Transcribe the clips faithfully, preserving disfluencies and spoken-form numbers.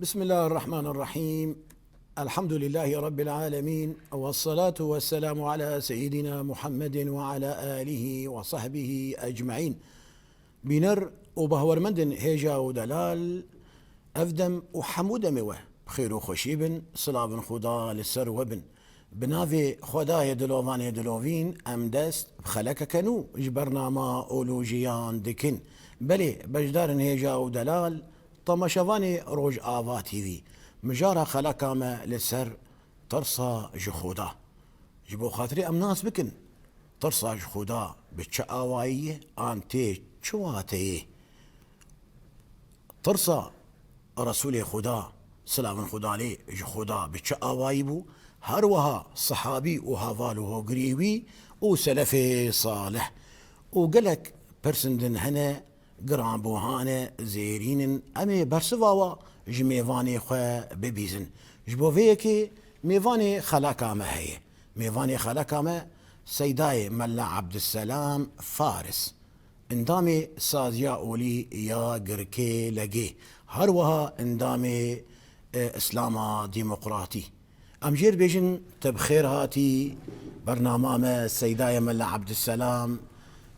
بسم الله الرحمن الرحيم. الحمد لله رب العالمين، والصلاة والسلام على سيدنا محمد وعلى آله وصحبه أجمعين. Bîner û bahwermendin hêja û delal, ev dem û hemû demê we bi xêr û xweşî bin, silavin Xuda li ser we bin. Bi navê Xwedayê dilovanê dilovîn em dest bi xelekeke nû ji bernama Olojiyan dikin. Belê, beşdarên hêja û delal, temaşevanê Rojava T V, mijara xeleka me li ser tirsa ji Xuda. Ji bo xatirê em nas bikin, tirsa ji Xuda bi çi awayî ye, an tê çi wateyê? Tirsa Resûlê Xuda, silavin Xuda lê, ji Xuda bi çi awayî bû? Her wiha sehabî û heval û hogirî wî û selefê salih û gelek pirsên din hene, giranbuhan e, zêrîn in. Em ê bersiva wa ji mêvanê xwe bibîzin. Ji bo vê yekê mêvanê xeleka me heye. Mêvanê xeleka me Seydayê Mela Ebdulselam Faris, endamê Saziya Olî ya Girkê Legê, her wiha endamê, e, Îslama Demokratî. Em jê re dibêjin, te bi xêr hatî bernama me Seydayê Mela Ebdulselam,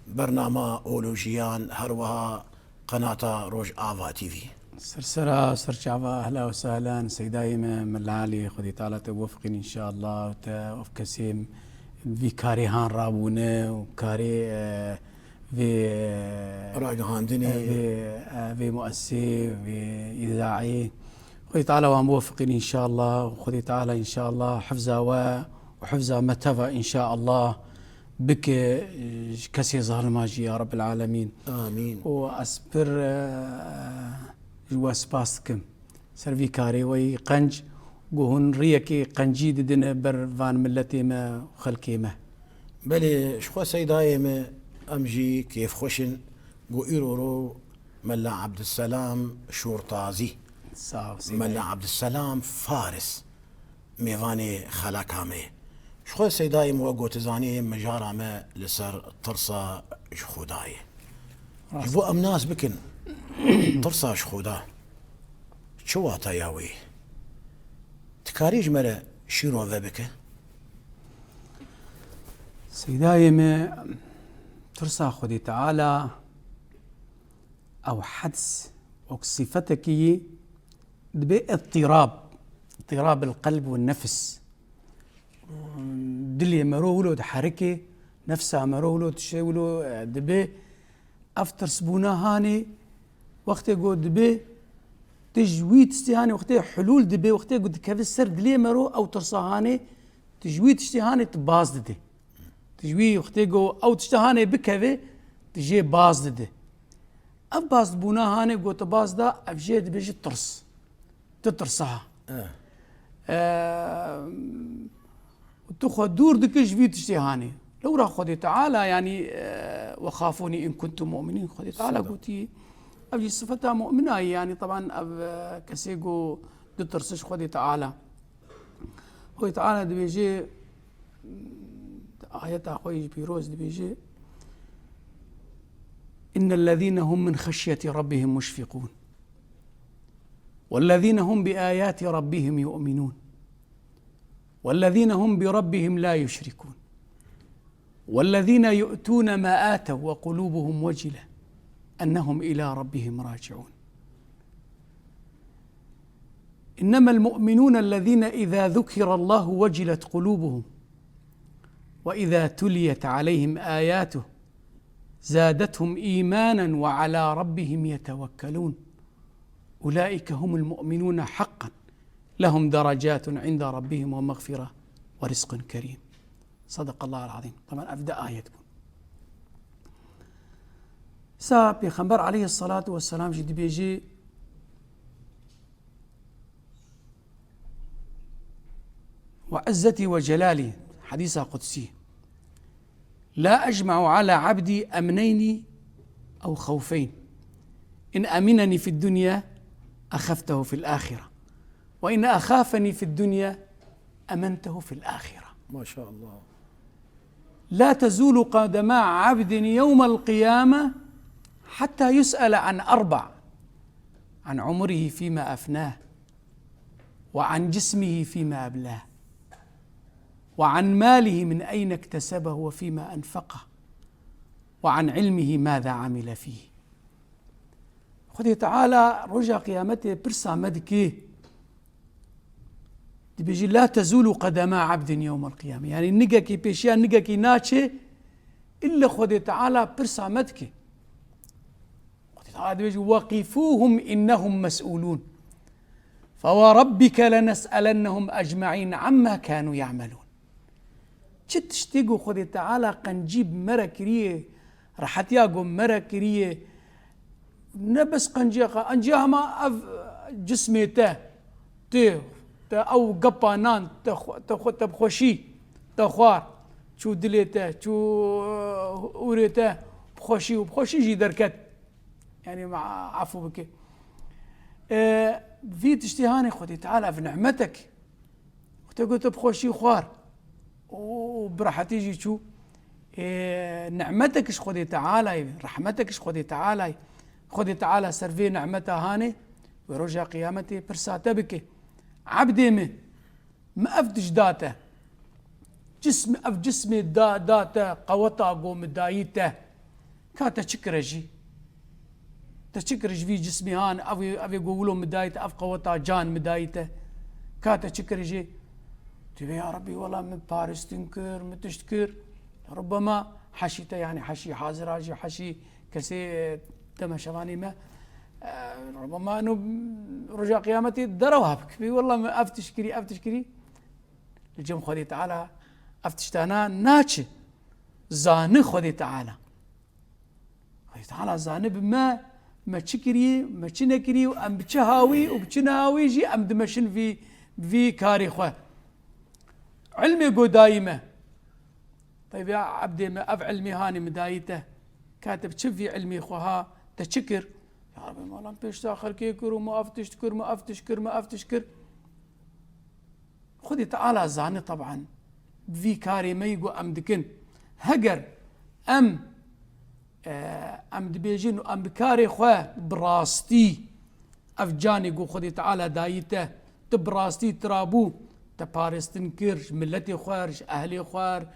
bernama Olojiyan, her wiha qenata Rojava T V. Sersera, serçava, ehla û sehlan, Seydayê me, Mela Elî, Xwedê Teala te biwefqîn înşallah, te ev kesê vî karê han rabûne û karê, e, vê, e, Ragihandinê. E, vê, e, vê muessê, vê îzaî. Xwedê Teala wan biwefqîn înşallah, û Xwedê Teala înşallah hifza we û hifza me teva înşallah bike, e, ji kesê zalima jî ya Rabbil Alemîn. Amîn. Û ez pir, e, ji we spas dikim. Ser vî karê we yî qenc, ku hûn riyekê qencî didine ber van miletê me û xelkê me. Belê, ji xwe Seydayê me, em jî kêfxweş in, ku îro ro Mela Ebdulselam Şortazî, Sağ ol, Seydayê. Mela Ebdulselam Faris, mêvanê xeleka me ye. Ji xwe Seydayê me, we gotizanî, mijara me li ser tirsa ji Xuda ye. Rast. Ji bo em nas bikin, tirsa ji Xuda çi wateya wê ye? Dikarî ji me re şîrove bike? Seydayê me, tirsa Xwedê Teala ew heds, wek sifetekî yî dibe îttirab, îttirab el-qelb ve nefs. Dilê mero wilo diherike, nefsa mero wilo dişe wilo, e, dibe. Ev tirsbûna hanê, wextê ku dibe, tu ji wî tiştê hanê, wextê hulûl dibe, wextê ku dikeve ser dilê mero, ew tirsa hanê, tu ji wî tiştê hanê tu baz dide. Tu ji wî wextê ku ew tiştê hanê bikeve, tu jê baz dide. Ev bazdibûna hanê ku tu baz da, ev jê dibêje tirs. Tu tirsa. Eh. Eee, tu xwe dûr dikî ji vî tiştê hanê. Lewra Xwedê Teala, yanî, eee, "Wexafûnî in kuntum mu'minîn", Xwedê Teala Sida. Gotî, ev jî sifeta mu'mina ye, yanî, teban ev, eee, kesê ku ditirse ji Xwedê Teala. Xwedê Teala dibêje, ayeta xwe yê pîroz dibêje, "Innellezîne hum min xeşyeti rabbihim muşfiqûn." والذين هم بآيات ربهم يؤمنون. والذين هم بربهم لا يشركون. والذين يؤتون ما آتوا وقلوبهم وجلة أنهم إلى ربهم راجعون. إنما المؤمنون الذين إذا ذكر الله وجلت قلوبهم وإذا تليت عليهم آياته زادتهم إيمانا وعلى ربهم يتوكلون. أولئك هم المؤمنون حقا لهم درجات عند ربهم ومغفرة ورزق كريم. صدق الله العظيم. Teban ev du ayet bûn. Sa Pêxember aleyhissalatu vesselam jî dibêje, "وعزتي وجلالي"، hadîsa qudsî, "لا أجمع على عبدي أمنين أو خوفين، إن أمنني في الدنيا أخفته في الآخرة، وإن أخافني في الدنيا أمنته في الآخرة." Maşallah. "لا تزول قدما عبد يوم القيامة حتى يسأل عن أربع، عن عمره فيما أفناه، وعن جسمه فيما أبلاه، وعن ماله من أين اكتسبه وفيما أنفقه، وعن علمه ماذا عمل فيه. Xwedê Teala roja qiyametê pirsa me dike. Dibêjî, "La tezulu qedema abdin yewmal qiyame." Yanî nigekî pêşiya nigekî naçe, illa Xwedê Teala pirsa me dike. Xwedê Teala dibêjî, "Weqifuhum innehum mes'ulun. Fewa rabbike lenes'elennehum ecma'in amma kanu ya'melun." Çi tiştê ku Xwedê Teala qencî bi me re kiriye, rehetiya ku me re kiriye, ne bes qenciya xwe, qenciya hema ev cismê te, tê, te ew gepa nan, te xwe, te xwe, te bi xweşî, te xwar, çû dilê te, çû, e, urê te, bi xweşî û bi xweşî jî derket. Yanî, ma-, efû bike. E, vî tiştê hanê Xwedê Teala ev nimetek. Xwedê got, "Tu bi xweşî xwar." Û bi rehetî jî çû. Ê, nimetek ji Xwedê Tealayê, rehmetek ji Xwedê Tealayê. Xwedê Teala ser vê nimeta hanê, wê roja qiyametê pirsa te bike. Ebdê min, min ev tişt da te. Cism, ev cismê da, da te, qeweta ku min dayî te. Ka te çi kire jî? Te çi kir ji vî cismê han, ev, ev ê ku wilo min dayî te, ev qeweta can min dayî te? Ka te çi kir jî? Tu bê, "Ya Rebbî, wela min paristin kir, min tişt kir." Rubbema heşî te, yanî heşî hazira jî, heşî kesê, e, dema şevanê me, e, rubbema eno roja qiyametê derewa bik. Bê, "Wela min ev tişt kirî, ev tişt kirî." Li cem Xwedê Teala ev tiştana naçe. Zani Xwedê Teala. Xwedê Teala zane bi me, me çi kirî, me çi nekirî û em bi çi hawî û bi çi nehawî jî em dimeşin vî, vî karê xwe. Ilmê ku dayî me. Teyb ya ebdê me, ev ilmê hanê min dayî te. Ka te bi çi vî ilmê xwe ha, te çi kir? Ya Rabbi, me lan pêşta xelkê kir û me ev tişt kir, me ev tişt kir, me ev tişt kir. Xwedê Teala zane, teban, vî karê me yî ku em dikin. Heger em, e, em dibêjin û em bi karê xwe bi rastî ev canê ku Xwedê Teala dayî te, tu bi rastî tu rabû, te parêstin kir, ji miletê xwe, ji ehlê xwe,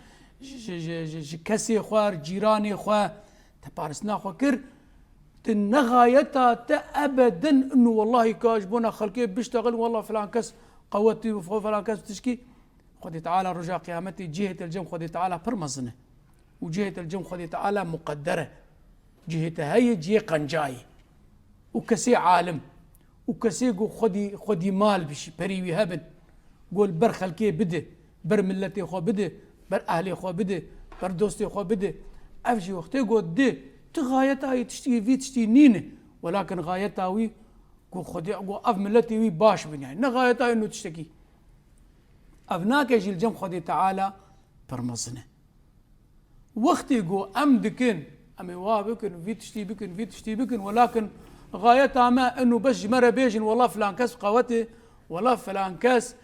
ji, ji, ji, ji, ji kesê xwe, cîranê xwe, te parêstina xwe kir, tu ne xayeta te ebeden inu wellahî ka ji bona xelkê biştexil, wellah filan kes qewetî û filan kes tişkî. Xwedê Teala roja qiyametê cihê te li cem Xwedê Teala pir mezin e. Û cihê te li cem Xwedê Teala muqedder e. Cihê te heye, cihê qencayê. Û kesê alim. Û kesê ku xwedî, xwedî mal bişî, perî wî hebin. Ku li ber xelkê bide, ber miletê xwe bide, ber ehlê xwe bide, ber dostê xwe bide. Ev jî wextê ku di, tu xayeta wî tiştî, vî tiştî nîne. Welakin xayeta wî ku xwedî, ku ev miletê wî baş bin. Yani ne xayeta wî nû tiştekî. Ev nake jî li cem Xwedê Teala pir mezin e. Wextê ku em dikin, em ê wa bikin, vî tiştî bikin, vî tiştî bikin, welakin xayeta me eno bes ji me re bêjin, wela filan kes qewet e, wela filan kes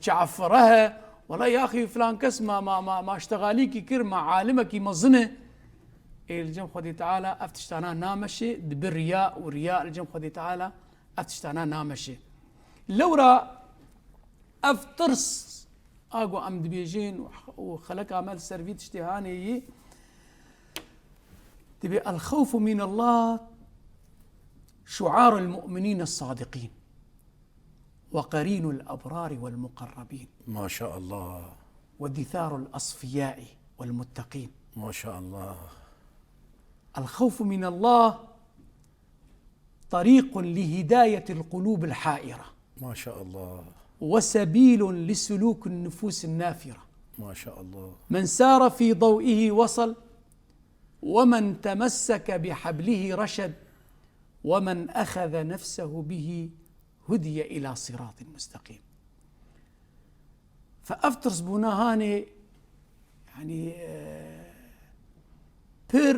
çafireh e, wela yaxî filan kes ma, ma, ma, ma ştexalîkî kir, ma alimekî mezin e. Ê li cem Xwedê Teala ev tiştana nameşe, dibi riya û riya li cem Xwedê Teala ev tiştana nameşe. Lewra ev tirs a ku em dibêjin û, û xeleka me li ser vî tiştê hanê yî, dibê, "الخوف من الله شعار المؤمنين الصادقين وقرين الأبرار والمقربين." Maşallah. "ودثار الأصفياء والمتقين." Maşallah. "الخوف من الله طريق لهداية القلوب الحائرة." Maşallah. "وسبيل لسلوك النفوس النافرة." Maşallah. "من سار في ضوئه وصل، ومن تمسك بحبله رشد، ومن أخذ نفسه به هدي إلى صراط مستقيم." Fe ev tirsbûna hanê, yanî, e, pir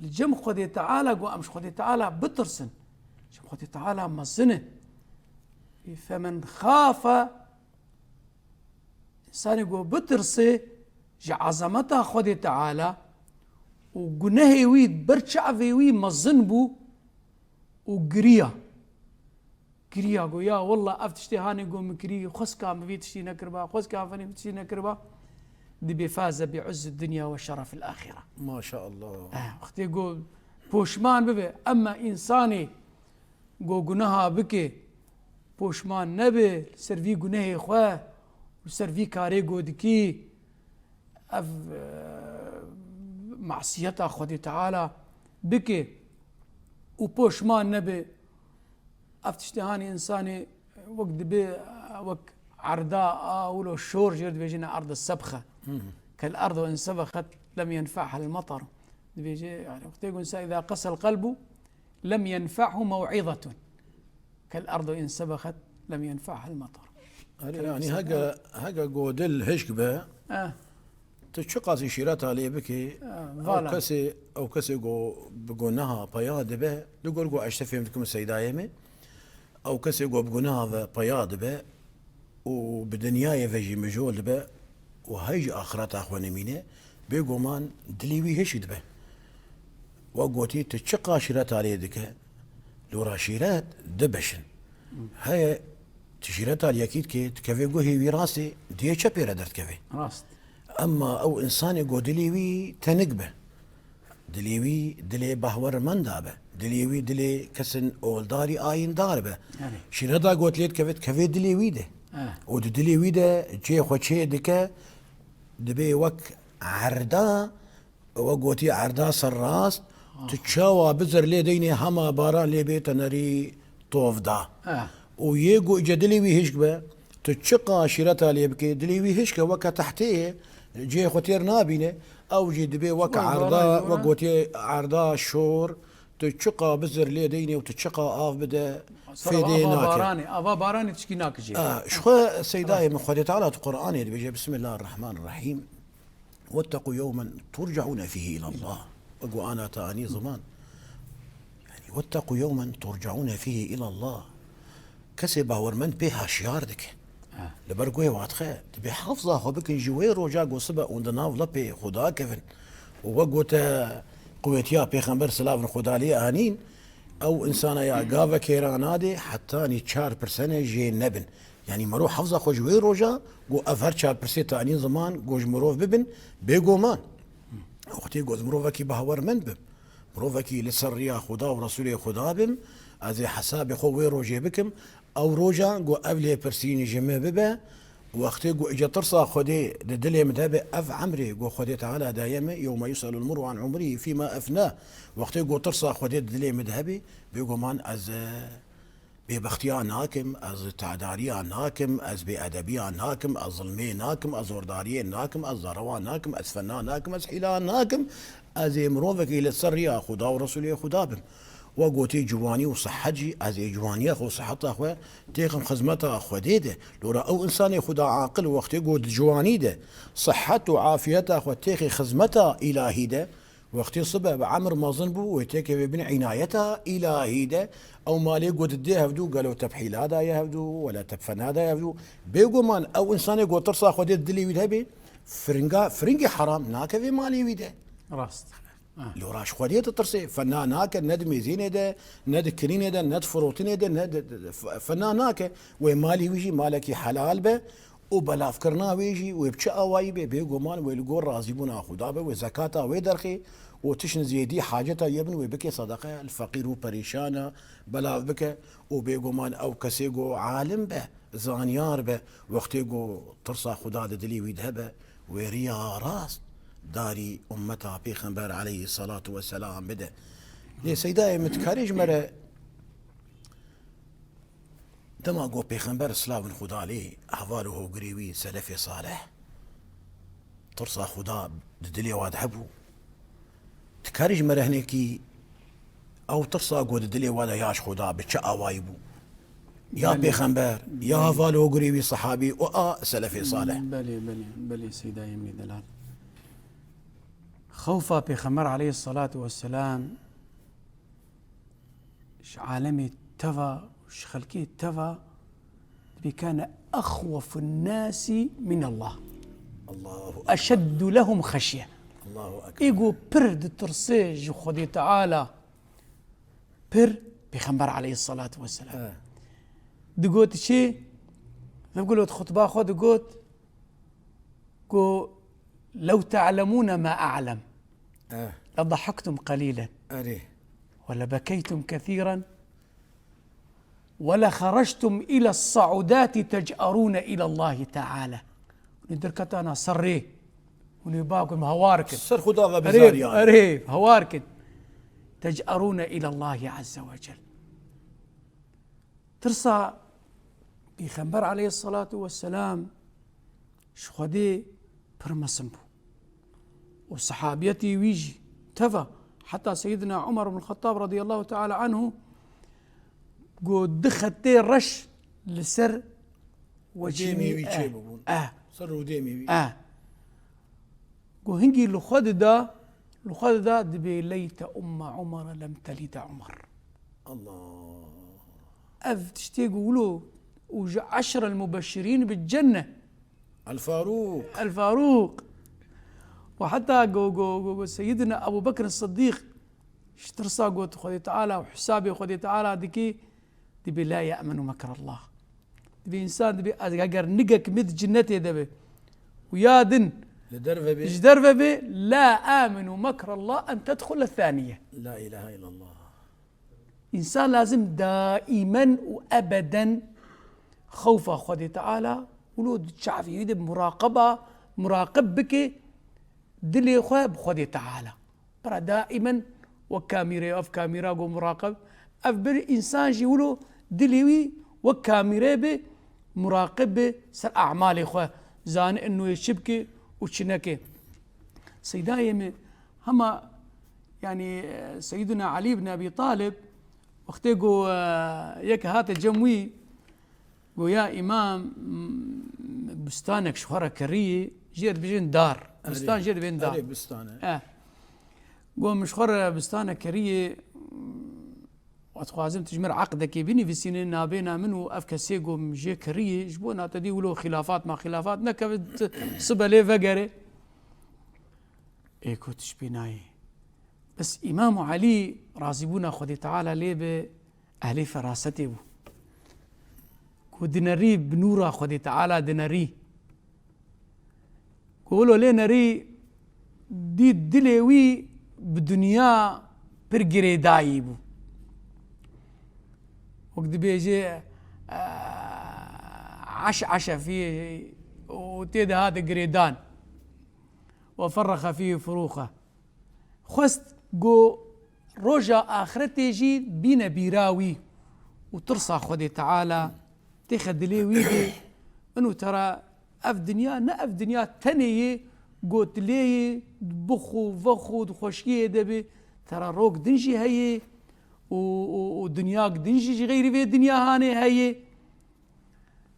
li cem Xwedê Teala, ku em ji Xwedê Teala bitirsin. Ji Xwedê Teala mezin e. Femen xafe, însanê ku bitirse ji ezameta Xwedê Teala û gunehê wî ber çavê wî mezin bû û giriya. kiriya, got, ya wallah, ev tiştê hanê got min kirî, xweskan bi vî tiştî nekiriba, xweskan bi vî tiştî nekiriba, dibê faze bi izzi dunya ve şerefil axire. Maşallah. Eh, wextê got poşman bibe, emma însanê got guneha bike, poşman nebe, li ser vî gunehê xwe, li ser vî karê got dikî, ev, e, masiyeta Xwedê Teala bike û poşman nebe, ev tiştê hanê însanê wek dibe, wek erda a wilo şor jê re dibêjin erda sebxe. Hı hı. Kel erdu in sebexet lem yenfe'hel metar. Dibêje, yani, wextê got însan, "Îza qesel qelbu lem yenfe'hu mew'izetun. Kel erdu in sebexet lem yenfe'hel metar." Erê, yani, hega, hega got dil hişk be, Eh. Tu çiqasî şîreta lê bikî, Eh, ew vala. kesê, ew kesê ku bi guneha peya dibe, li gor ku ez tiştê fêm dikim seydayê me, ew kesê ku bi guneha ve peya dibe û bi dinyayê ve jî mijûl dibe û hey ji axireta xwe nemîne, bêguman dilê wî hişk dibe. We gotî, tu çiqa şîreta lê dike, lora şîret du beş in. Heye tu şîreta li yekî dikê, dikeve guhê wî rastê, diyê çepê re derdikeve. Rast. Emma ew însanê ku dilê wî tenik be, dilê wî dilê bahwermenda be, dilê wî dilê kesin oldarî ayîndar be. Yani. Şîreta ku lê dikeve, dikeve dilê wî de. Eh. Û di dilê wî de cihê xwe çê dike, dibê wek erda, we gotî erda serrast, tu çawa bizir lê deynê hema baran lê bê te nerî tov da. Eh. Û yê ku îca dilê wî hişk be, tu çiqa şîreta lê bikê, dilê wî hişk e, weke tehtê ye, cihê xwe têr nabîne, ew jî dibê wek Wek erda, baran, wek wek gotî erda şor, tu çiqa bizir lê deynê û tu çiqa av bide, Serva fêdê ava nake. baranê, ava baranê tişkî nake jê. Ah, ji xwe seydayê min Xwedê Teala di Qur'anê dibêje, Bismillahirrahmanirrahîm. "Wetteqû yewmen turcaûne fîhî îlallah." Wek ana te anî ziman. Yani, "Wetteqû yewmen turcaûne fîhî îlallah." Kesê bawermend pê haşiyar dike. Ha. Li ber guhê wa dixe, dibê hefza xwe bikin ji wê roja ku sibe hûn di nav lepê Xuda kevin. Û wek gote quwetiya Pêxember silavin Xuda lê anîn, ew însana ya gavekê ra nadê, hetanî çar pirsene jê nebin. Yanî mirov hefza xwe ji wê roja, got ev her çar pirsê tanî ziman, got ji mirov bibin, bêguman. Wextê got mirovekî bawermend bim, mirovekî li ser riya Xuda û Resûlê Xuda bim, ez ê hesabê xwe wê rojê bikim. Ew roja got ev lêpirsînî ji min bibe, wextê got îca tirsa Xwedê di dilê min de be, ev emrê got Xwedê Teala daye min, "Yewme yus'elul mer'u an umrihi fîma efna." Wextê got tirsa Xwedê di dilê min de hebe, bêguman ez, e, Bêbextiya nakim, ez tadariya nakim, ez bêedebiya nakim, ez zilmê nakim, ez zordariyê nakim, ez zarewa nakim, ez fena nakim, ez hîla nakim. Ez ê mirovekî li ser riya Xuda û Resûlê Xuda bim. We gotî ciwanî û sihet jî, ez ê ciwaniya xwe û siheta xwe têxim xizmeta Xwedê de. Lora ew însanê Xuda aqil wextê got di ciwanî de, sihet û afiyeta xwe têxê xizmeta îlahî de, Wextê sibe bi emir mezin bû, wê têkevê bin înayeta îlahî de, ew malê ku didê hevdû, gelo te bi hîla daye hevdû, wela te bi fena daye hevdû. Bêguman ew însanê ku tirsa Xwedê di dilê wî de hebe, firinga, firingê heram nakeve malê wî de. Rast. Ah. Lora ji Xwedê ditirse, fena nake, ne di mêzênê de, ne di kirînê de, ne di firotinê de, ne di, di, di, f-, fena nake. Wê malê wî jî malekî helal be, û belavkirina wê jî, wê bi çi awayî be, bêguman wê li gor razîbûna Xuda be, wê zekata wê derxê û tişt zêdî haceta wê bin, wê bike sedeqe, li feqîr û perîşana belav bike û bêguman ew kesê ku alim be, zanyar be, wextê ku tirsa Xuda di dilê wî de hebe, wê riya rast darî ummeta Pêxember aleyhisselatu vesselam bide. Lê Seydayê min dikarê ji me re Dema ku Pêxember silavin Xuda lê, heval û hogirê wî, selefê salih, tirsa Xuda di dilê wa de hebû, dikarî ji me re hinekî ew tirsa ku di dilê wa de ya ji Xuda bi çi awayî bû? Ya Belê. Pêxember, ya Belê. Heval û hogirê wî, sehabî û a selefê salih. Belê, belê, belê, Seydayê min delal. Xewfa Pêxember aleyhissalatu vesselam ji alemê teva, ji xelkê teva, dibê kane exwefun nasi min Allah. Allahu Ekber. Eşeddu lehum xeşye. Allahu Ekber. Ê ku pir ditirse ji Xwedê Teala, pir Pêxember aleyhissalatu vesselam. Evet. Digot çi? Vegulot xutba xwe digot, ku, "Lew te'lemûne ma e'lem, Eh, le dahiktum qelîlen, erê. Ve le bekeytum kethîren, ve le xeractum ile saudati tec'erûne ilallahî teala." Hûn derketana ser rê. Hûn ê bakum hawar kin. Ser Xuda ve Erê, bizariyan. Erê, hawar kin. Tec'erûne ilallahî azze ve cel. Tirsa Pêxember aleyhissalatu vesselam ji Xwedê pir mezin bû. Û sehabiyetî wî jî teva, heta Seyyidina Umar ibn Xettab radiyallahu teala anhu got, du xetê reş li ser Dêmê wî eh, çêbûbûn. Eh. Ser rûdêmê wî. Eh. Ku hingî li xwe dida, li xwe dida dibê leyte umme Umar lem telide Umar. Allah. Ev tiştê ku wilo û ji eşrel mubeşirîn bi cenne. El Farûq. El Farûq. Û heta go, go, go, go Seyyidina Ebu Bekr Siddîq ji tirsa got Xwedê Teala û hesabê Xwedê Teala dikî, dibê la ye'menu mekrallah. Dibê însan dibê, eger nigek min di cinnetê de be û ya din Li derve bê. Ji derve bê, la aminu mekrallah en tedxule thaniye. La ilahe illallah. Însan lazim daimen û ebeden xewfa Xwedê Teala, wilo di çavê wî de muraqeba, muraqib bike dilê xwe bi Xwedê Teala. Bira daimen wek kamîre, ev kamîra go muraqib. Ev bir însan jî wilo dilê wî wek kamîre be, muraqib be ser amalê xwe. Zane inu yê çi bike û çi neke. Seydayê me hema, yanî, Seyyidina Elî ibn Ebî Talib, wextê go, e, yek hate cem wî, Go ya Îmam, m-, bistanek ji xwe re kirî, jê dibêjin dar. Erê. Bistan jê dibên dar. Erê, bistan e. Eh. Go min ji xwe re bistanek kirî, ez dixwazim tu ji min re eqdekê binivîsînî nabêna min û ev kesê go min jê kirî, ji bo na te dî wilo xilafat ma xilafat nekeve, tu sibe lê vegerê. Ê ku tu ji pê nayê. Bes Îmam Elî razîbûna Xwedê Teala lê be, ehlê ferasetê bû. Ku dinerî bi nûra Xwedê Teala dinerî. Ku wilo lê nerî dît dilê wî bi dinya pir girêdayî bû. Wek dibêje, eş'eşe fî û tê de hate girêdan. Ve ferrexe fî furuxe. Xwest ku roja axretê jî bîne bîra wî û tirsa Xwedê Teala têxe dilê wî de. Ino tera ev dinya, ne ev dinya tenê yê gotilê yê bixwe vexwe di xweşkiyê de bê, tera rok din jî heye û, û, û dinyak din jî ji xeyrî vê dinya hanê heye.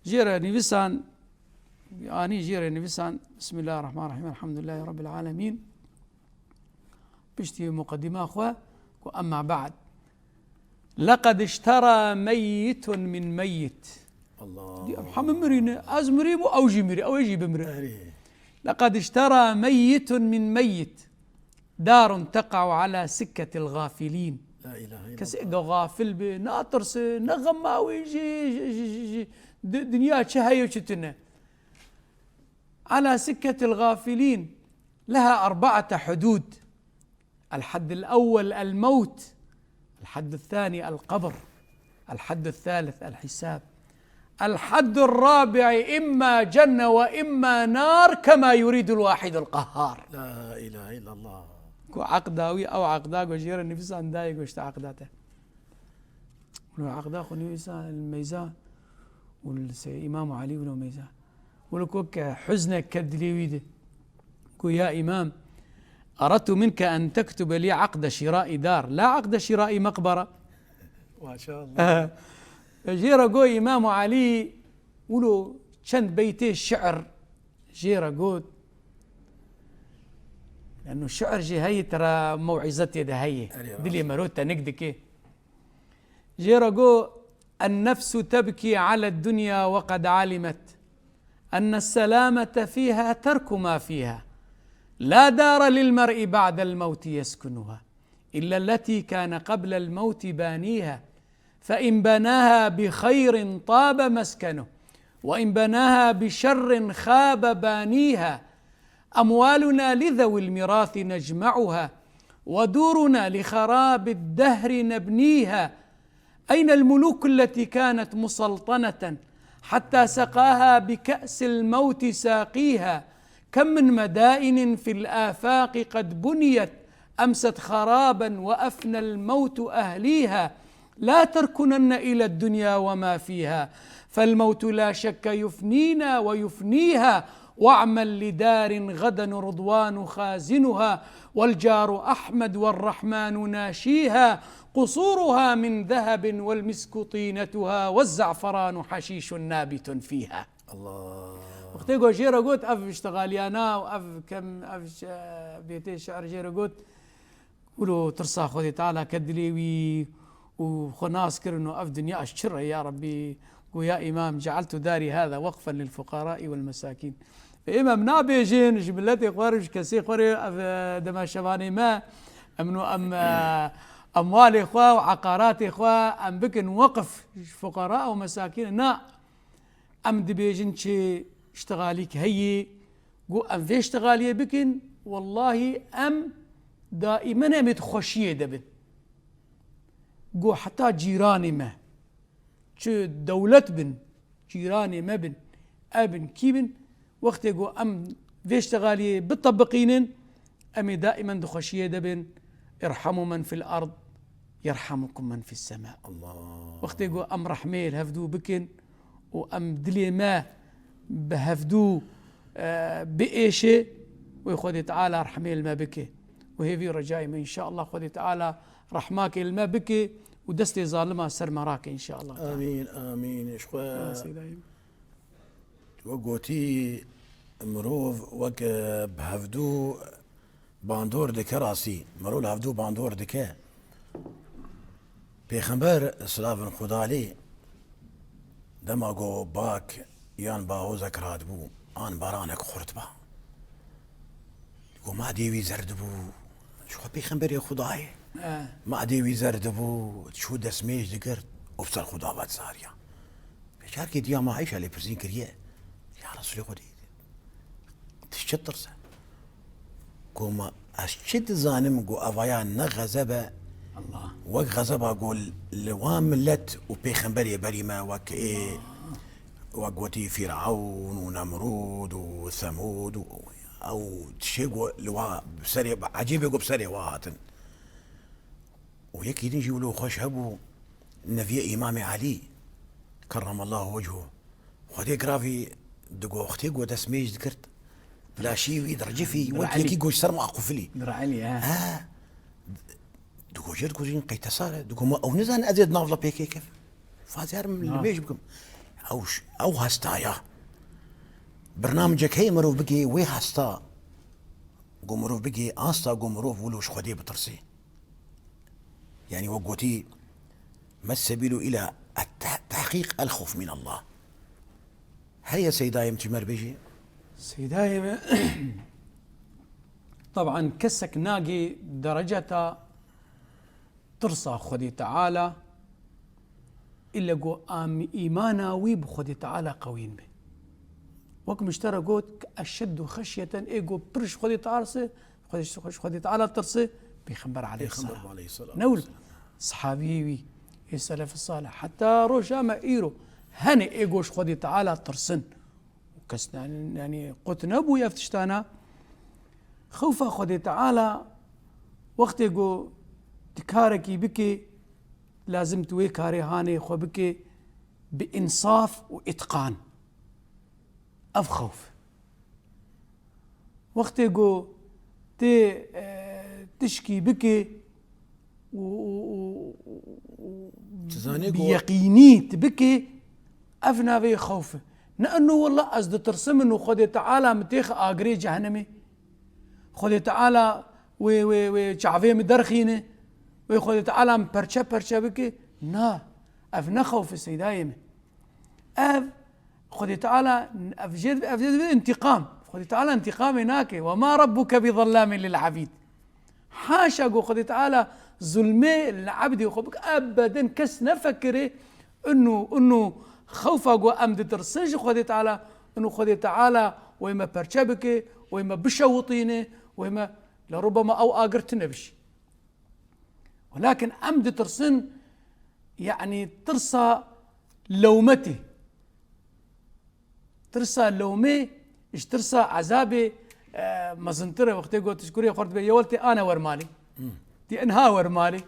Jê re nivîsan, anî jê re nivîsan, Bismillahirrahmanirrahim, Elhamdülillahi Rabbil Alemin. Piştî muqedîma xwe ku, emma ba'd. Leqed iştera meyyitun min meyyit. Allah. Hemî mirîne, ez mirîm û ew jî mirî, ew ê jî bimire. Erê. Leqed iştera meyyitun min meyyit. Darun teqa'u ala sikketil gafilîn. La ilahe illallah. Kesê ge gafil be, natirse, ne xema wî ji, ji, ji, ji, ji di-, dinya çi heye û çi tune. Ala sikketil gafilîn. Leha erbaate hudud. El haddil ewwel el mewt. El haddil thani el qabr. El haddil thalith el hisab. El haddul rabi'i imma cenne ve imma nar kema yuridul wahidul qahhar. La ilahe illallah. Ku eqda wî, ew eqda ku jê re nivîsan dayê, goşte eqda te. Wilo eqda xwe nivîsa li meyza û li se-, Îmam Elî wilo meyza. Wilo ku ke huznek ket dilê wî de. Ku ya Îmam, eradtu minke en tektube lî eqde şîraî dar, la eqde şîraî meqbera. Maşallah. Jê re go Îmam Elî wilo çend beytê şi'r jê re got. Leno şi'r jî heye tera mewîze tê de heye. Erê, dilê mero tenik dike. Jê re got, "Ennefsu tebkî aled dunya ve qed alimet ennes selamete fîha terku ma fîha. La dare lil mer'i ba'del mewti yeskunuha. Illa lletî kâne qeblel mewti bânîha. فإن بناها بخير طاب مسكنه، وإن بناها بشر خاب بانيها. أموالنا لذوي الميراث نجمعها، ودورنا لخراب الدهر نبنيها. أين الملوك التي كانت مسلطنة حتى سقاها بكأس الموت ساقيها؟ كم من مدائن في الآفاق قد بنيت أمست خرابا وأفنى الموت أهليها. لا تركنن إلى الدنيا وما فيها، فالموت لا شك يفنينا ويفنيها. واعمل لدار غدا رضوان خازنها، والجار أحمد والرحمن ناشيها. قصورها من ذهب والمسك طينتها والزعفران حشيش نابت فيها. Allah. Wextê ku jê re got, ev iştixaliyana û ev kem, ev şe-, bêtê şi'r jê re got, wilo tirsa Xwedê Teala ket dilê wî û xwe nas kirin û ev dinya ji çi re ya Rebbî? Got, ya Îmam, cealtu darî hâzâ weqfen lil fuqarâi wel mesakîn. Ê Îmam, nabêjin ji miletê xwe re, ji kesê xwe re, ev, e, dema şevanê me, em no em, e, emwalê xwe û eqaratê xwe em bikin weqf ji fuqara û mesakîn. Na, em dibêjin çi iştixalîk heye, got em vê iştixaliyê bikin, wellahî em daîmen em ê di xweşiyê de bin. Got heta cîranê me, çi dewlet bin, cîranê me bin, ev bin, kî bin, wextê got em vê iştixaliyê bitebiqînin, em ê daîmen di xweşiyê de bin. Irhamu men fil ard, yerhamukum men fis sema. Allah. Wextê ku em rehmê li hevdû bikin û em dilê me bi hevdû, e, biêşe, wê Xwedê Teala rehmê li me bike. Û hêvî recayê me, înşallah Xwedê Teala rehmakê li me bike û destê zalima ser me rake, înşallah. Amîn, amîn. Ji xwe. Ya Seydayê. Wek gotî, mirov wek, e, bi hevdû bandor dike, rastî. Mirov li hevdû bandor dike. Pêxember, silavên Xuda lê, dema ku bak yan bahozek radibû, an baranek xurt ba. Ku madê wî zer dibû, ji xwe pêxemberê Xuda ye. Eh. Madê wî zer dibû, çû destmêj digirt û bi ser Xuda ve dizariya. Carkê diya me Ayşe lê pirsîn kiriye, ya Resulê Xwedê, tu ji çi ditirse? Ku me, ez çi dizanim ku evaya ne xezeb e, Allah. Wek xezeba ku li wan milet û pêxemberê berî me, wek ê, wek gotî Fîrewn û Nemrûd û Semûd û ew tişê ku li wa bi serê, ecêbê ku bi serê wa hatin. Û yekî din jî wilo xweş hebû, neviyê Îmamê Elî, kerremallahu wechû. Xwedê giravî digo, wextê ku destmêj digirt, laşî wî dircifî, wek Elî. Yekî ku ji ser ma qufilî. Dir Elî, he. He. Digo, jê digo, jin qey te sar e. Digo, ma ew nizane ez ê di nav de pê kê kevim. Fazê herim li Ha. mêj bikim. Ew ş-, ew hestaya. Birnamecek heye mirov bigê wê hesta. Ku mirov bigê asta ku mirov wilo ji Xwedê bitirsê. Yani wek gotî, "ما السبيل إلى التح-، تحقيق الخوف من الله؟" Heye Seydayê min çi me re bêjî? Seydayê min, teban kesek nagê dereceta tirsa Xwedê Teala, îlle ku am-, îmana wî bi Xwedê Teala qewîn be. Wek min ji te re got, "Eşeddu xeşyeten", ê ku pir ji Xwedê Teala tirse, Xwedê, Xwedê Teala tirse, Pêxember aleyhisselam. Pêxember aleyhisselam. Ne wilo sehabiyê wî, ê selef salih. Heta roja me îro hene ê ku ji Xwedê Teala tirsin. Û kes, yani, yani, qut nebû ev tiştana. Xewfa Xwedê Teala wextê ku tu karekî bikê, lazim tu wê karê hanê xwe bikê bi însaf û îtqan. Ev xewf. Wextê ku tê, e, tişkî bikê û, û, û, û, û Tizanê bi ku yeqînî tu bikê, ev navê xewf e. Ne eno wela ez ditirsim û Xwedê Teala min têxe agirê cehenemê. Xwedê Teala wê, wê, wê çavê min derxîne, wê Xwedê Teala min perçe perçe bike. Na, ev ne xewf e Seydayê min. Ev Xwedê Teala, ev jê, ev jê dibê întîqam. Xwedê Teala întîqamê nake. "وما ربك بظلام للعبيد." Haşa ku Xwedê Teala Zulmê li ebdê xwe bike, ebeden kes nefekirê, inu, inu xewfa ku em ditirsin ji Xwedê Teala, inu Xwedê Teala wey me perçe bike, wey me bişewitîne, wey me, le rubema ew agir tune bişî. Welakin em ditirsin, yanî tirsa lewmetê. Tirsa lewmê ji tirsa ezabê, e, mezintir e. Wextê got, ji kurê xwe dibe, "Yewel tê ane wer malê." Tê enha wer malê.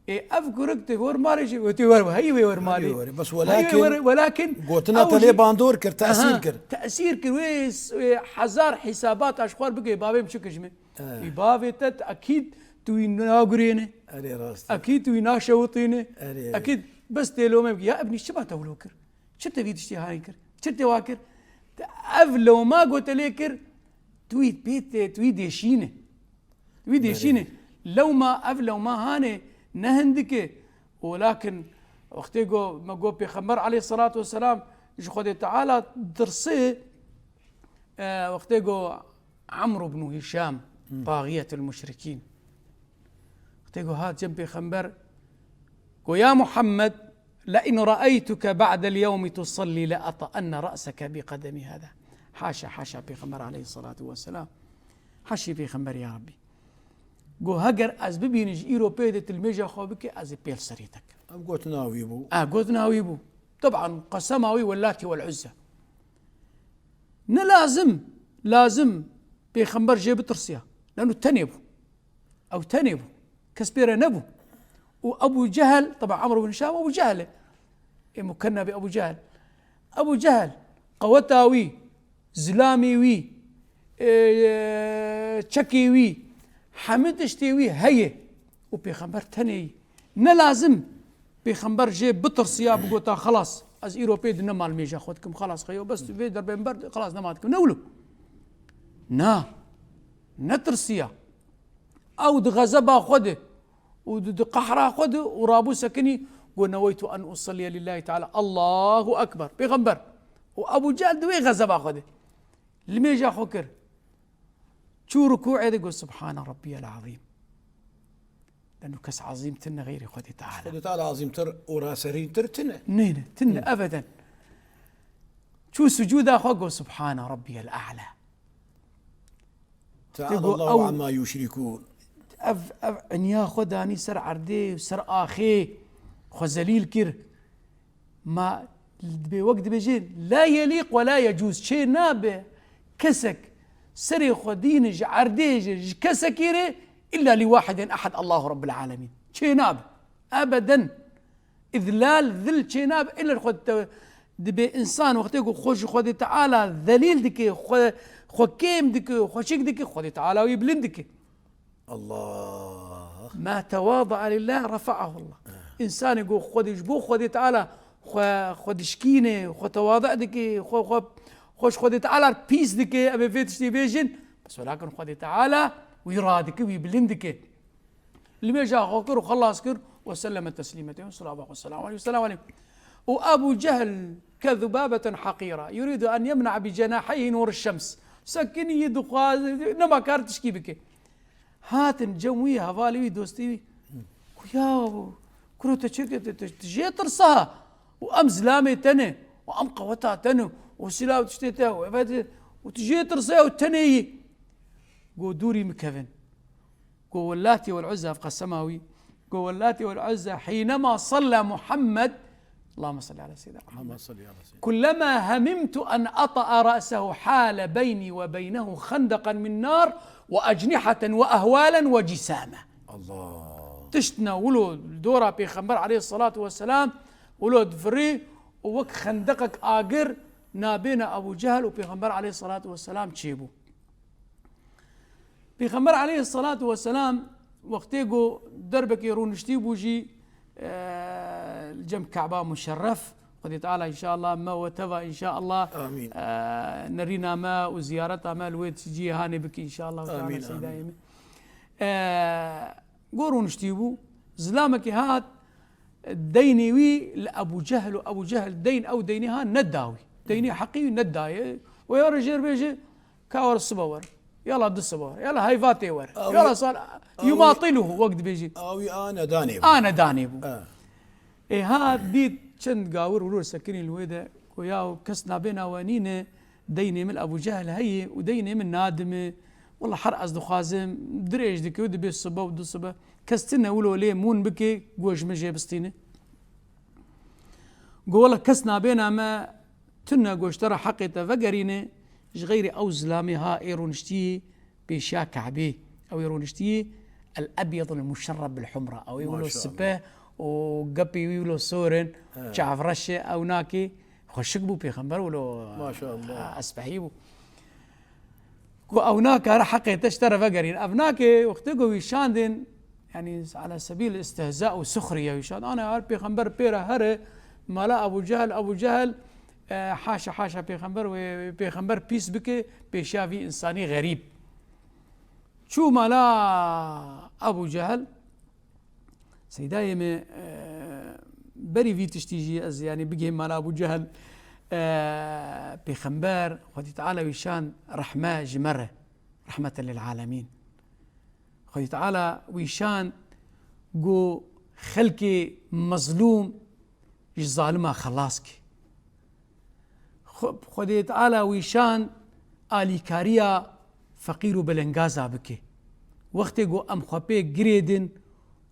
Ê, ev kurik tê wer malê jî, wê tê wer, heyî wê wer malê. Heyî wê, bes Heyî wê welakin wer, welakin gotina ew te lê jî bandor kir, tesîr Aha, kir. tesîr kir. Wê s-, wê hezar hîsabat ji xwe bike, bavê min çi kir ji min? Eh. Wî bavê te, te ekîd tu wî nagurêne. Erê rast e. Ekîd tu wî naşewitîne. Erê. Ekîd bes tê lewmê bike. Ya ebnî çima te wilo kir? Çi te vî tiştî hayîn kir? Çi te wa kir? Te ev lewma ku te lê kir, tu wî pê tê, tu wî dêşîne. Tu wî dêşîne. Lewma, ev lewma hanê ne hindik e. Welakin wextê ku me got Pêxember aleyhisselatu vesselam ji Xwedê Teala dirsê, e, wextê ku Amr ibn Hişam, Hmm. taxiyetul muşrikîn. Wextê ku hat cem Pêxember, got, "Ya Muhammed, le in ra'eytuke ba'del yewmi tusallî le ata'enne ra'seke bi qedemî hada." Haşa, haşa Pêxember aleyhissalatu vesselam. Haşî Pêxember ya Rabbî. Got, "Heger ez bibînim ji îro pê de tu limêja xwe bike, ez ê pêl serê te kim." Ev gotina wî bû. A, gotina wî bû. Teban, qesema wî wellati wel uzza. Ne lazim, lazim Pêxember jê bitirsiya. Leno tenê bû. Ew tenê bû. Kes pê re nebû. Û Ebu Cehel, teba Amr bin Hişam Ebu Cehel e. Ê mukenna bi Ebu Cehel. Ebu Cehel, qeweta wî, zilamê wî, e, çekê wî, hemî tiştê wî heye. Û Pêxember tenê yî. Ne lazim Pêxember jê bitirsiya, bigota, "Xelas, ez îro pê di nema limêja xwe dikim, xelas xeyo, bes tu vê derbên ber, xelas nema dikim." Ne wilo. Na. Netirsiya. Ew di xezeba xwe de û di, di qehra xwe de û rabû sekinî, got, "Neweytu en usalliye lillahi teala." Allahu Ekber. Pêxember. Û Ebu Cehil di wê xezeba xwe de limêja xwe kir. Çû rukûê de got, "Subhane Rabbiyel Azîm." Leno kes azîm tine xeyrê Xwedê Teala. Xwedê Teala azîmtir û raserîntir tine. Nê, nê, tine, Hı. ebeden. Çû sucûda xwe got, "Subhane Rabbiyel A'la." Teala Allahu amma yuşrikûn. Ev, ev inya xwe danî ser erdê û ser axê xwe zelîl kir. Ma dibê wek dibêjin, "La yelîq we la yecûz", çê nabe kesek serê xwe dîne ji erdê jî, ji kesekî re, illa li wahidin ehad, Allahu Rabbil Alemîn. Çê nabe. Ebeden. Îzlal, zil çê nabe, illa xwe te-, dibê însan wextê ku xwe ji Xwedê Teala zelîl dike, xwe, xwe kêm dike, xweşik dike, Xwedê Teala wî bilind dike. Allah. Ma tewada'a lillah rafa'ahu Allah. Însanê ku Xwedê, ji bo Xwedê Teala xwe, xwe dişkîne, xwe tewadi dike, xwe, xwe, xwe ji Xwedê Teala pîs dike, em ê vê tiştî bêjin. Bes welakin Xwedê Teala wî radike, wî bilind dike. Limêja xwe kir û xelas kir, "Ve selleme teslîmeten." Selava xwe selam aleyh, selam aleyh. Û Ebu Cehl ke zubabeten haqîra, yuridu en yemna bi cenaheyhi nûr şems. Sekinî yî dixwaze, nema kar tişkî bike. Hatin cem wî, hevalê wî, dostê wî. Ku ya, kuro te çêke, te, te, te jê tirsa. Û em zilamê te ne. Û em qeweta te ne. Û silav tiştê te. Û evet, û tu jê tirsa û tenê yî. Go dûrî min kevin. Go Wellati wel Uzza, ev qesema wî. Go Wellati wel Uzza, hînema salla Muhammed, Allahümme salli ala seyyidina Muhammed. Allahümme salli ala seyyidina. Kullema hemimtu en ata'a ra'sehu hale beyni ve beynehu xendeqen min nar ve ecnihaten ve ehvalen ve cisame. Allah. Tiştine wilo dora Pêxember aleyhissalatu vesselam, wilo divirî û wek xendeqek agir nabêne Ebu Cehil û Pêxember aleyhissalatu vesselam çêbû. Pêxember aleyhissalatu vesselam wextê ku derbekê rûniştî bû jî, e, li cem Ka'ba Muşerref, Xwedê Teala înşallah me we teva înşallah, Amîn. e, nerîna me û ziyareta me li wê cîhanê bike înşallah. Amîn, Teala seydayê amîn. Me. E, ku rûniştî bû, zilamekê hat, deynê wî li Ebu Cehil û Ebu Cehil deyn ew deynê ha neda wî. Deynê heqî wî nedaye. Wê were jêr bêje, ka were sibe were. Yala du siba, yala heyvatê were. Aw, Yala sal aw, yumatiluhu, wek dibêjî. Awî a nedanê bû. A nedanê bû. E. Ê ha dît çend gawir wilo sekinî li wê de, ku ya kes nabêna we nîne, deynê min Ebu Cehil heye û deynê min nadime. Wela her ez dixwazim, dirêj dike û dibê sibe û du sibe. Kes tine wilo lê mûn bike, ku ji min jê bistîne. Go wela kes nabêna me tune, go ji te re heqê te vegerîne, ji xeyrê ew zilamê ha ê rûniştiyî pêşiya Kebê. Ew ê rûniştiyî el ebyad el muşerreb bil humra. Ew ê wilo Maşallah. sipe û gepê wî wilo sor in, He. çavreş e, ew nakê. Xweşik bû pêxember wilo Maşallah. espehî bû. Ku ew nakare heqê te ji te re vegerîn. Ev nake wextê ku wî şandin, yanî ala sebîl istihza û suxriye wî şand. Ana her pêxember pê re here mala Ebu Cehil, Ebu Cehil, e, haşa, haşa pêxember wê pêxember pîs bike pêşiya vî insanî xerîb. Çû mala Ebu Cehil, Seydayê me, e, berî vî tiştî jî ez, yanî, bigihêm mala Ebû Cehil, e, pêxember, Xwedî Teala wî şan rehme ji me re, rehmeten lil alemîn. Xwedî Teala wî şan ku xelkê mezlûm ji zalima xelas ke. Xwe-, Xwedê Teala wî şan alîkariya feqîr û belengaza bike. Wextê ku em xwe pê girêdin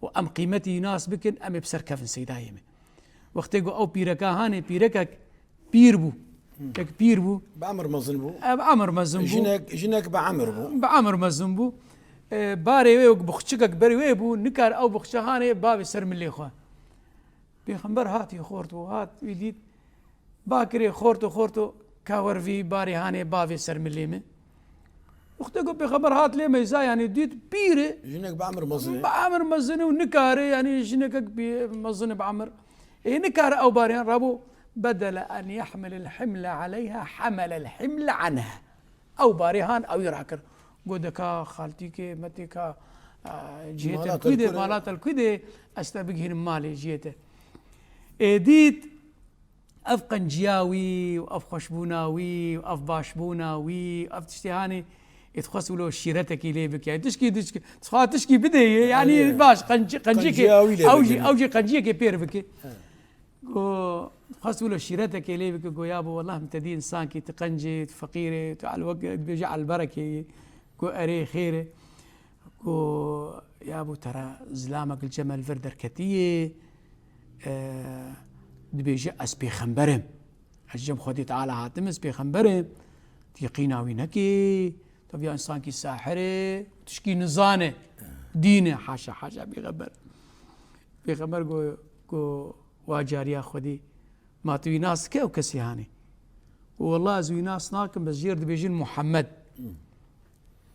û em qîmetî nas bikin, em ê bi ser kevin seydayê me. Wextê ku ew pîreka hanê, pîrekek pîr bû. Kek pîr bû. Bi emir mezin bû. Ev emir mezin bû. Jinek, jinek bi emir bû. Bi emir mezin bû. E, barê wê wek buxçikek ber wê bû, nikar ew buxçe hanê bavê ser milê xwe. Pêxember hatî xort û hat, wî dît, bakirê xort û xort û ka wer vî barê hanê bavê ser milê min. Wextê ku pêxember hat lê meyza, yanî dît pîr e. Jinek bi emir mezin e. Bi emir mezin e û nikare, yanî jinekek bi mezin e bi emir. Ê nikare ew barê han rabû, bedele en yehmilel himle aleyha, hamelel himle anha. Ew barê han ew ê rakir. Got, de ka xaltîkê, metê ka, e, cihê te li kû de, mala te li kû de, ez te bigihînim malê cihê te. Ê dît, ev qenciya wî û ev xweşbûna wî û ev başbûna wî û ev tiştê hanê, ê dixwest wilo şîretekî lê bike. Tişkî, tişkî, dixwest tişkî bidê yê, yanî Eyê. baş, qenci-, qenciyekê, Qenciya wî lê ew jî, bigire. ew jî qenciyekê pêr bike. He. Ku xwest wilo şîretekê lê bike, ku ya bo, wellah, min te dî însankî, tu qencî, tu feqîrê, tu elwek, dibêje elberekê yî. Ku erê, xêr e. Ku ya bo, tera zilamek li cem li vir derketiyê, e, dibêje, ez pêxember im. Ez cem Xwedê Teala hatim, ez pêxember im. Tu yeqîna wî nekî. Tu viya însankî sahir e, tişkî nizane. Dîn e, haşa, haşa pêxember. Pêxember got, got, wa cariya Xwedî, ma tu wî nas dike ew kesî hanî? Got, wellah ez wî nas nakim, bes jêr dibêjin Muhammed.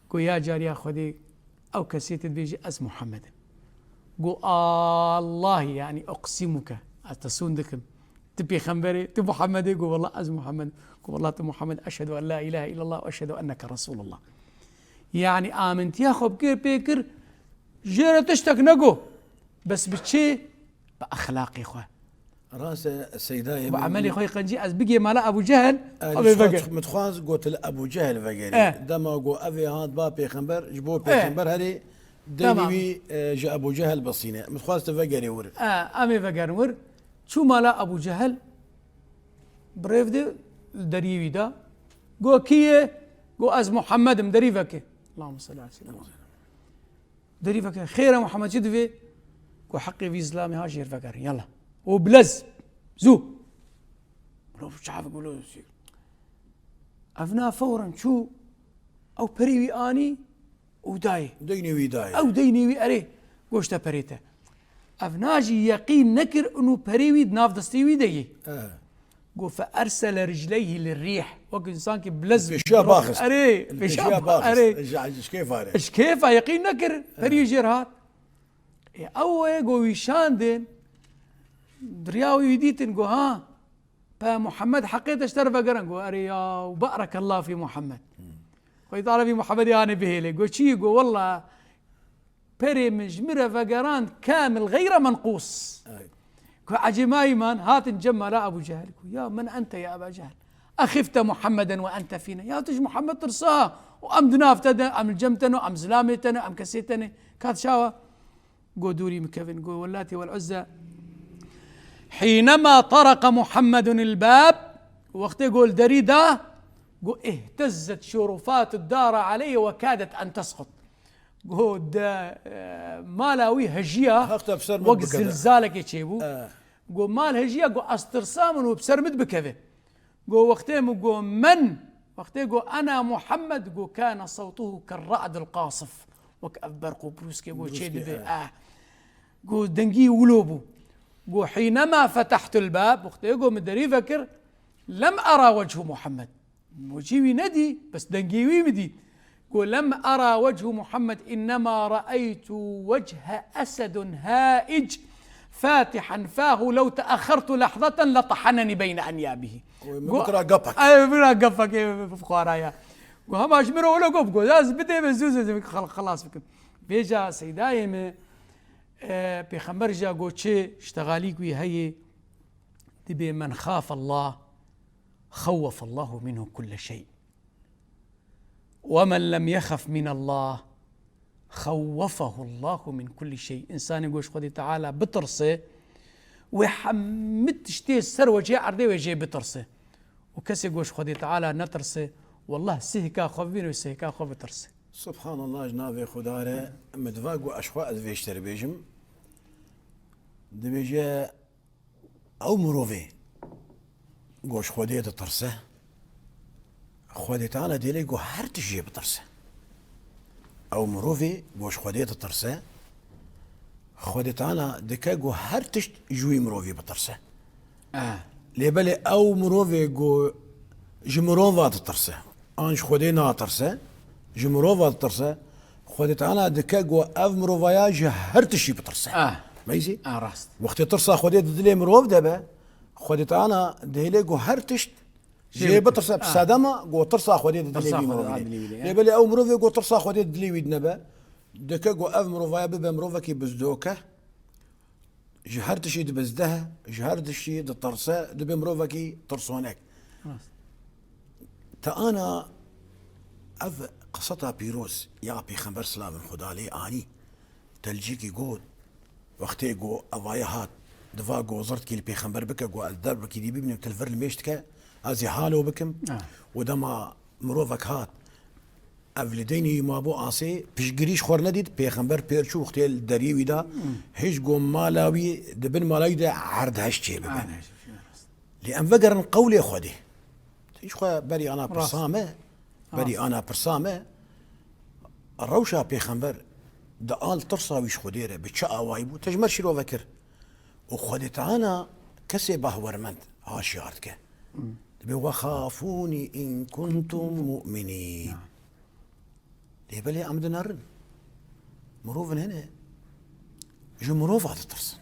Got, ya cariya Xwedî, ew kesê tu dibêjî ez Muhammed im. Got, Allahî, yanî uqsimuke, ez te sûnd dikim. Tu pêxember î, tu Muhammed î? Got, wellah ez Muhammed im. Got, wellah tu Muhammed, eşhedû en la ilahe illallah ve eşhedû enneke Resulullah. Yanî amintiya xwe bi kê pê kir, jê re tiştek negot. Bes bi çi? Bi exlaqê xwe. Rast e, Seydayê Bi min. emelê xwe yê qencî ez bigê mala Ebû Cehil, Erê, ew ê ji xwe veger. Min dixwaz got li Ebû Cehil vegerê. Eh. Dema got ev ê hat ba pêxember, ji bo Eh. pêxember herê deynê Tamam. wî, e, ji Ebû Cehil bisîne. Min dixwaz tu vegerê wir. Eh, em ê vegerin wir. Çû mala Ebû Cehil, bi rêv de li deriyê wî da. Got, kî ye? Got, ez Muhammed im, derî veke. Allahümme salli ala seyyidina Muhammed. Derî veke, xêr e Muhammed, çi divê? Got, heqê vî zilamê ha jêr vegerin, yala. Û bilez, zû. Mirov çavik wilo zû. Ev na fewren çû, ew perê wî anî û dayê. Deynê wî dayê. Ew deynê wî erê, goşte perê te. Ev na jî yeqîn nekir û perê wî di nav destê wî de yê. Eh. Got, fe ersele ricleyhî li rîh. Wek însankî bilez Pêşiya baxist. Erê, Li pêşiya pêşiya ba-, baxist. erê. Ji, ji kêfa re. Ji kêfa yeqîn nekir. Perî jêr hat. Ê, ew ê go wî şandin. Diriya wî dîtin go ha. Pe Muhammed heqê te ji te re vegerin. Go, erê ya, barekallah fî Muhammed. Xwedî Teala vî Muhammedê anê bihêlê. Go çi? Go, wallah, perê min ji min re vegerand kamil xeyre menqûs. Ay. Ku ecêmayî man hatin cem mala Ebû Cehil. Ku ya men ente ya Eba Cehil. أخفت محمدا وأنت فينا؟ Ya tu ji Muhammed tirsa û em di nav te de, em li cem te ne, em zilamê te ne, em kesê te ne. Ka tu çawa? Go dûrî min kevin, go Wellatî wel Uzza. حينما طرق محمد الباب, wextê go li derî da, go اهتزت شرفات الدار عليه وكادت أن تسقط. Go de, e, mala wî hejiya, Haq te bi ser min wek bikeve. Zilzalekê çêbû. E. Go mal hejiya, go ez tirsa min û bi ser min bikeve. Go wextê min go men, wextê go أنا محمد, go كان صوته كالرعد القاصف. Wek ev berq û brûskê go çê Brûskê, dibe. Evet. Ah. Go dengî wilo bû. Go حينما فتحت الباب, wextê go min derî vekir, لم أرى وجه محمد. Wecî wî nedî, bes dengê wî min dî. Go لم أرى وجه محمد، إنما رأيت وجه أسد هائج فاتحا فاه، لو تأخرت لحظة لطحنني بين أنيابه. Wê min Go-, bikira gepek. Ay, bira gepek, ê, xwaraya. Go hema ji min re wilo got, go, ez bidê min zû, zû, zû, xel-, xelas bikim. Vêca seydayê min, e, pêxember jî go çi ştexalîk wî heye, dibê من خاف الله خوف الله منه كل شيء. ومن لم يخف من الله خوفه الله من كل شيء. Însanê go ji Xwedê Teala bitirse, wê hemî tiştê ser wecihê erdê wê jê bitirse. Û kesê go ji Xwedê Teala netirse, wallah sihka xwe bibîne û sihka xwe bitirse. Subhanallah, ji navê Xuda re min diva go ez xwe ez vê ji te re bêjim. Dibêje, Ew mirovê go ji Xwedê ditirse, Xwedê Teala dihêle go her tişt jê bitirse. Ew mirovê go ji Xwedê ditirse, Xwedê Teala dike go her tişt ji wî mirovî bitirse. Ah. Lê belê ew mirovê go ji mirova ditirse, an ji Xwedê natirse, ji mirova ditirse, Xwedê Teala dike go ev mirovaya ji her tiştî bitirse. Ah. Meyzî? Ah, rast. Wextê tirsa Xwedê di dilê mirov de be, Xwedê Teala dihêle go her tişt Jê jê bitirse. Bitirse. Ah. Sedema go tirsa Xwedê di dilê Tirsa vî Xwedê mirovî de. Dilê wî de, ya. Lê belê ew mirovê go tirsa Xwedê di dilê wî de nebe, dike go ev mirovaya bibe mirovekî bizdoke, ji her tiştî dibizdehe, ji her tiştî ditirse, dibe mirovekî tirsonek. Rast. Te ana ev qiseta pîroz ya Pêxember silavên Xuda lê anî, te li cîkî got, wextê go evaya hat, diva go zirtkî li Pêxember bike, go ez derbekî dî bibînim, tu li vir li mêj dike, ez ê halo bikim. Ah. Û dema mirovek hat, Ev li deynî wî mabû asê, piştgirî ji xwe re nedît, pêxember pêr çû, wextê li deriyê wî da, Hmm. hêj go mala wî, di bin mala wî de erd heş çê bibe. Erd heş, rast. Lê em vegerin qewlê Xwedê. Ji xwe berî ana Rast. pirsa me, berî Rast. ana pirsa me, rewşa pêxember di al tirsa wî ji Xwedê re bi çi awayî bû, te ji me re şîrove kir. Û Xwedê Teala kesê bahwermend haşiyar dike. Hmm. Dibê, "Wexafûnî in kuntum mu'minîn." Ya. Lê belê em dinerin. Mirovin hene ji mirova ditirsin.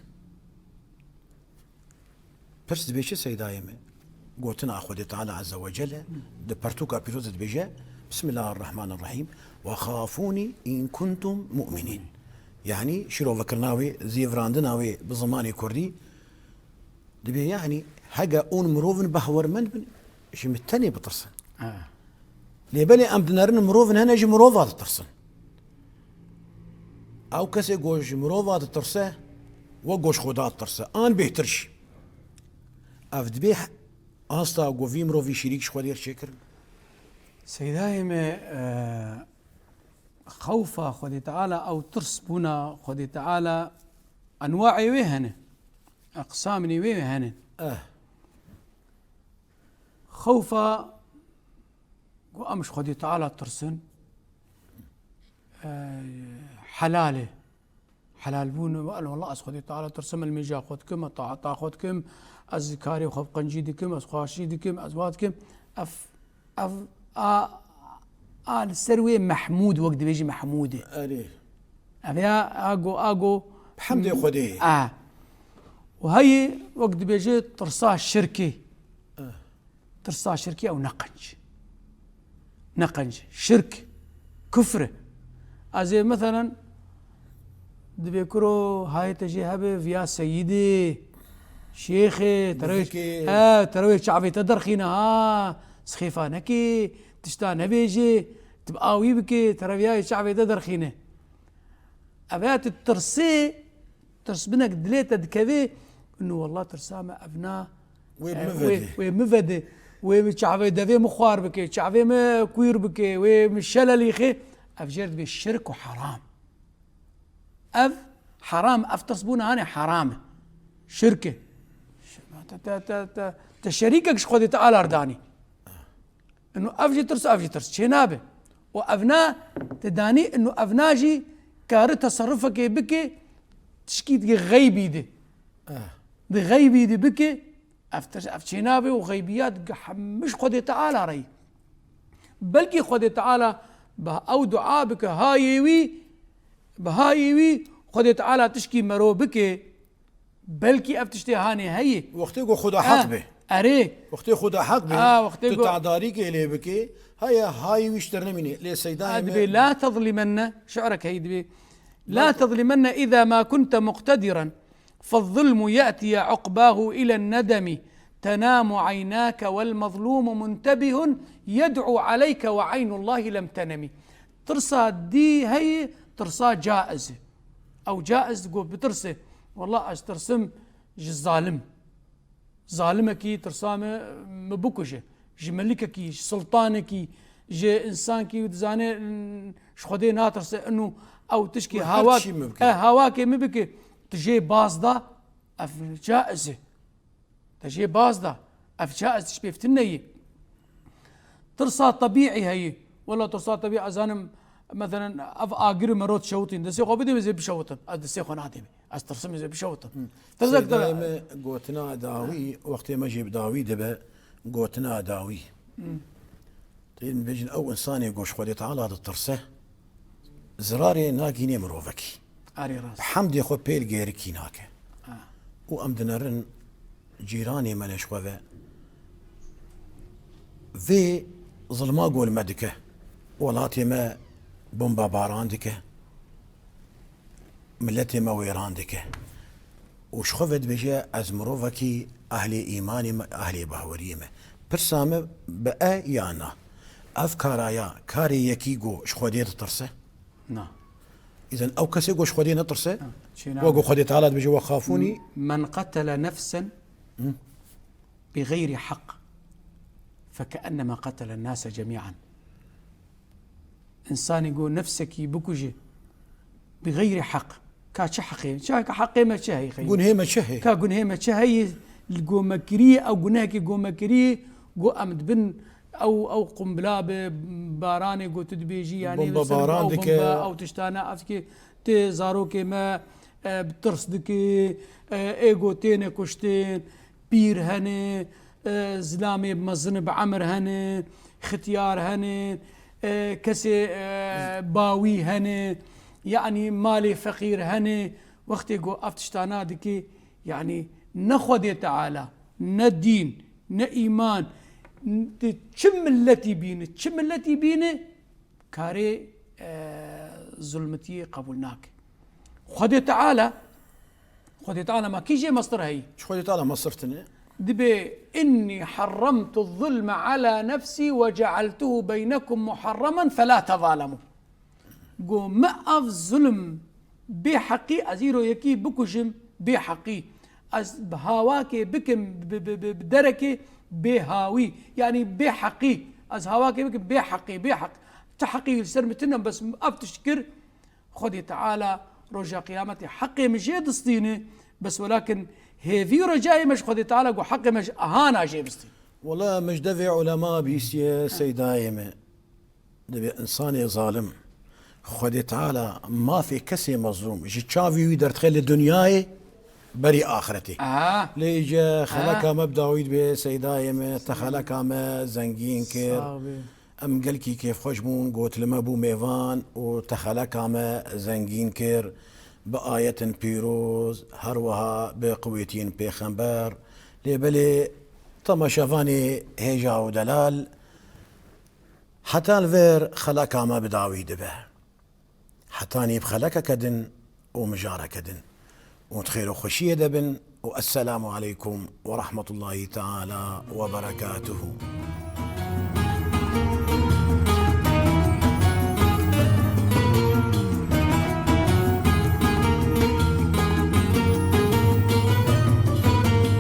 Pirs dibê çi seydayê me? Gotina Xwedê Teala Azze ve Celle di pertûka pîroz de dibêje, Bismillahirrahmanirrahîm, "Wexafûnî in kuntum mu'minîn." Yanî şîrovekirina wê, zêvirandina wê bi zimanê kurdî, Dibê, yanî, hege hûn mirovin behwermend bin, ji min tenê bitirsin. Ha. Lê belê em dinerin mirovin hene ji mirova ditirsin. Ew kesê ku ji mirova ditirse, wek ku ji Xweda ditirse, an bêhtir jî. Ev dibê asta ku vî mirovî şirîk ji Xwedê re çêkirin. Seydayê me, e, xewfa Xwedê Teala, ew tirs bûna Xwedê Teala, enwaê wê hene. Eqsamê wê hene. Eh. Xewfa ku em ji Xwedê Teala tirsin, eh, helal e. Helal bûn, wela ez Xwedê Teala tirsim, ez mêja xwe dikim, ez taeta xwe dikim, ez karê xwe bi qencî dikim, ez xweşî dikim, ez wa dikim. Ev, ev, a, a li ser wê Mehmûd, wek dibêjî Mehmûdê. Erê. Ev ya, a go, a go. Hemdê Xwedê. A. Û heyî, wek dibêje, tirsa şirkê. Eh. Tirsa şirkê ew ne qenc. Ne qenc. Şirk, kufr e. Ez ê, meselen, dibê kuro hayê te jê hebe viya seyîdê. Şêxê, terewê, Bizikê. He, terewê çavê te derxîne ha. Sixêfa nekê, tişta nebêjê, tu bi awî bikê, terewiyayê çavê te derxîne. Ev ya tu tirsê, tirsbinek dilê te dikevê, inu wallah tirsa me evna, Wê e, min wê, vedê. Wê min vedê. Wê min çavê devê min xwar bike, çavê min kûr bike, wê min şelelîxê. Ev jêr dibê şirk û heram. Ev heram, ev tirsbûna hanê heram e. Şirk e. Te, te, te, te, te şerîkek ji Xwedê Teala re danî. Inu ev jî tirs, ev jî tirs. Çê nabe. Û evna te danî, inu evna jî kari teserrufekê bike, tişkî di xeybî de. Eh. Di xeybî de bike, ev tirs, ev çê nabe û xeybiyat ge hemû ji Xwedê Teala re ye. Belkî Xwedê Teala bi ew dua bike, hayê wî, bi hayê wî Xwedê Teala tişkî mero bike, belkî ev tiştê hanê heye. Wextê ku Xuda Ha, heq be. Erê. Wextê Xuda heq be, Ha, wextê tu ku tadarîkê lê bikê, heye hayê wî ji te nemîne. Lê Seydayê Ha, me dibê, "La tezlimenne", şi'rek heye dibê, "La tezlimenne iza ma kunte muqtediran, fez-zulmu ye'ti uqbahu ilen nedemi, tenamu aynake vel mazlumu muntebihun, yed'u aleyke ve aynullahi lem tenemi." Tirsa dî heye, tirsa caiz e. Ew caiz digot, bitirse. Wallah, ez tirsim ji zalim. Zalimekî tirsa me, me bikuje. Ji melikekî, ji sultanekî, ji insankî dizane, ji Xwedê natirse, inu ew tişkî Wê her hawa-, tişî min bike. E, hawakê min bike. Tu jê baz da, ev caiz e. Te jê baz da. Ev çi ez tişt pêv tune yî. Tirsa tebîî heyî. Wela tirsa tebîî ez zanim, meselen, ev agir û merot şewitîn. Destê xwe bidê min zê bişewitim. Ez destê xwe nadê min. Ez tirsim zê bişewitim. Hı. Te zek Seydayê te me gotina dawî, wextê me jê bi dawî dibe, gotina dawî. Hı. Tên bêjin ew insanê ku ji Xwedê Teala ditirse, zirarê nagînê mirovekî. Arê rast. Hemdê xwe pêl gêrikî nake. Ha. Û em dinerin cîranê me ne ji xwe ve. Vê zilma gol me dike. Welatê me bomba baran dike. Miletê me wêran dike. Û ji xwe ve dibêje, "Ez mirovekî ehlê îmanê me, ehlê baweriyê me." Pirsa me bi e ya na. Ev karaya, karê yekî ku ji Xwedê ditirse? Na. Îzen ew kesê ku ji Xwedê netirse, Ha, çê wek ku nabe. Xwedê Teala dibêje, "Ve xafûnî." "Men qetele nefsen Hı. bi xeyrî heq, fekeenema qetelen nase cemîan." Însanê ku nefsekî bikuje bi xeyrî heq, ka çi heqê, çi ka heqê me çi heye xeyr? Gunhê me çi heye? Ka gunhê me çi heye? Li ku me kiriye, ew gunehekî ku me kiriye, ku em dibin ew, ew qumbila bi baranê ku tu dibêjî, yanî Bomba mesela baran ew dike. Bomba, ew tiştane, ev ki tê zarokê me, e, bi tirs dike, e, ê ku têne kuştin, pîr hene, e, zilamê mezin bi emir hene, xityar hene, e, kesê, e, bawî hene, yanî malê feqîr hene. Wextê ku ev tiştana dike, yanî ne Xwedê Teala, ne dîn, ne îman, n-, di çi miletî bîne, çi miletî bîne, karê, e, zulmitiyê qebûl nake. Xwedê Teala, Xwedê Teala ma kî jê mestir heyî? Ji Xwedê Teala mestir tune. Dibê, "Innî herremtu zulme ala nefsî ve cealtuhu beynekum muharremen felâ tezâlemû." Go, "Mi ev zulm bê heqî, ez îro yekî bikujim bê heqî. Ez bi hawakê bikim, bi, bi, bi, bi derekê bê hawî. Yanî bê heqî. Ez hawakê bikim bê heqî, bê heq. Ti heqî li ser min tune, bes ev tişt kir." Xwedê Teala roja qiyametê heqê min jê distîne, bes welakin hêvî û recayê me ji Xwedê Teala ku heqê me ji ahana jê bistîne. Wela min ji devê ulema bîstiye, Seydayê me. Dibê insanê zalim, Xwedê Teala mafê kesê mezlûm ji çavî wî derdixe li dinyayê berî axretê. Aha. Lê îce xeleka Aha. me bi dawî dibê, Seydayê me, te xeleka me zengîn kir. Sağ ol. Em gelkî kêfxweş bûn, got li me bû mêvan û te xeleka me zengîn kir bi ayetin pîroz, her wiha bi qwêtiyên pêxember. Lê belê temaşevanê hêja û delal, heta li vir xeleka me bi dawî dibe. Hetanî bi xelekeke din û mijareke din û di xêr û xweşiyê de bin والسلام عليكم ورحمة الله تعالى وبركاته.